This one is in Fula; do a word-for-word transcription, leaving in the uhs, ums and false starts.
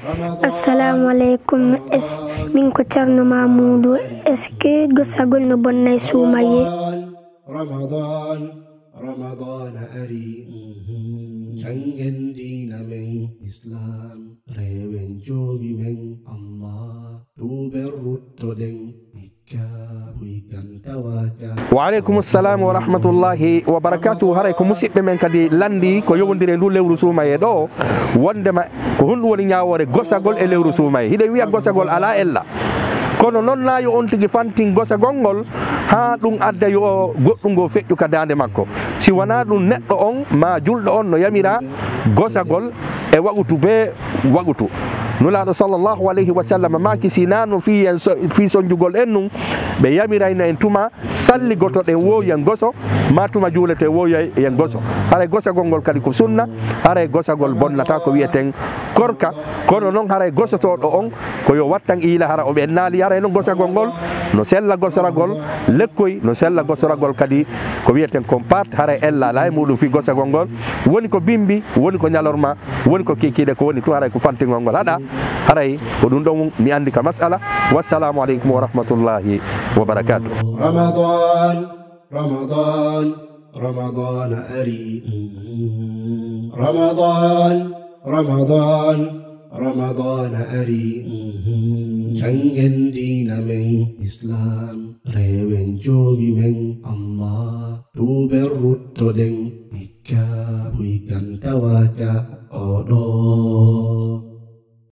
Assalamu aleykum. Es min ko Ceerno Mamuudu. Est-ce que gosagol no bonna e suumayee? Ramadan, Ramadan ari. Janngen diina men Islam, rewen joomi men Allah, tuuben ruttoɗen hikka, buy kan tawaaka. Wa aleykum salam wa rahmatullahi wa barakatuh. Haray ko musiɓɓe men kadi lanndi ko yowondiri e ndu lewru suumayee ɗo, wondema ko honɗum woni ñaawoore gosagol e lewru suumayee? Hiɗen wiya gosagol alaa ella. Kono non na yo on tigi fantin gosagol ngol haa ɗum adda yo goɗɗum ngo feƴƴu ka daande makko. Si wanaa ɗum, neɗɗo on maa julɗo on no yamira gosagol e waqutu bee waqutu. Nulaaɗo sallallahu alayhi wa sallam maaki, si naa no fii en so-, fii sonjugol en nun, ɓe yamirayno en tuma salligotoɗen woo yen goso, maa tuma juuleten woo yen goso. Haray gosagol ngol kadi ko sunna, haray gosagol bonnataa ko wi'eten korka. Kono non haray gosotooɗo on ko yo wattan iila hara o ɓennaali. Haray non gosagol ngol no sella gosoragol lekkoy, no sella gosoragol kadi ko wi'eten kon pat, haray ella alaa e muɗum fii gosagol ngol. Woni ko bimbi, woni ko ñalorma, woni ko kiikiiɗe, ko woni tun haray ko fantingol ngol haɗa. Haray ko ɗum ɗon mi anndi ka mas'ala. Wassalamu aleykum wa rahmatullahi wa barakatuh. Ramadan, Ramadan, Ramadan ari. Ramadan, Ramadan, Ramadan ari. Janngen diina men Islam, rewen joomi men Allah, tuuben ruttoɗen hikka, buy kan tawaaka oɗo.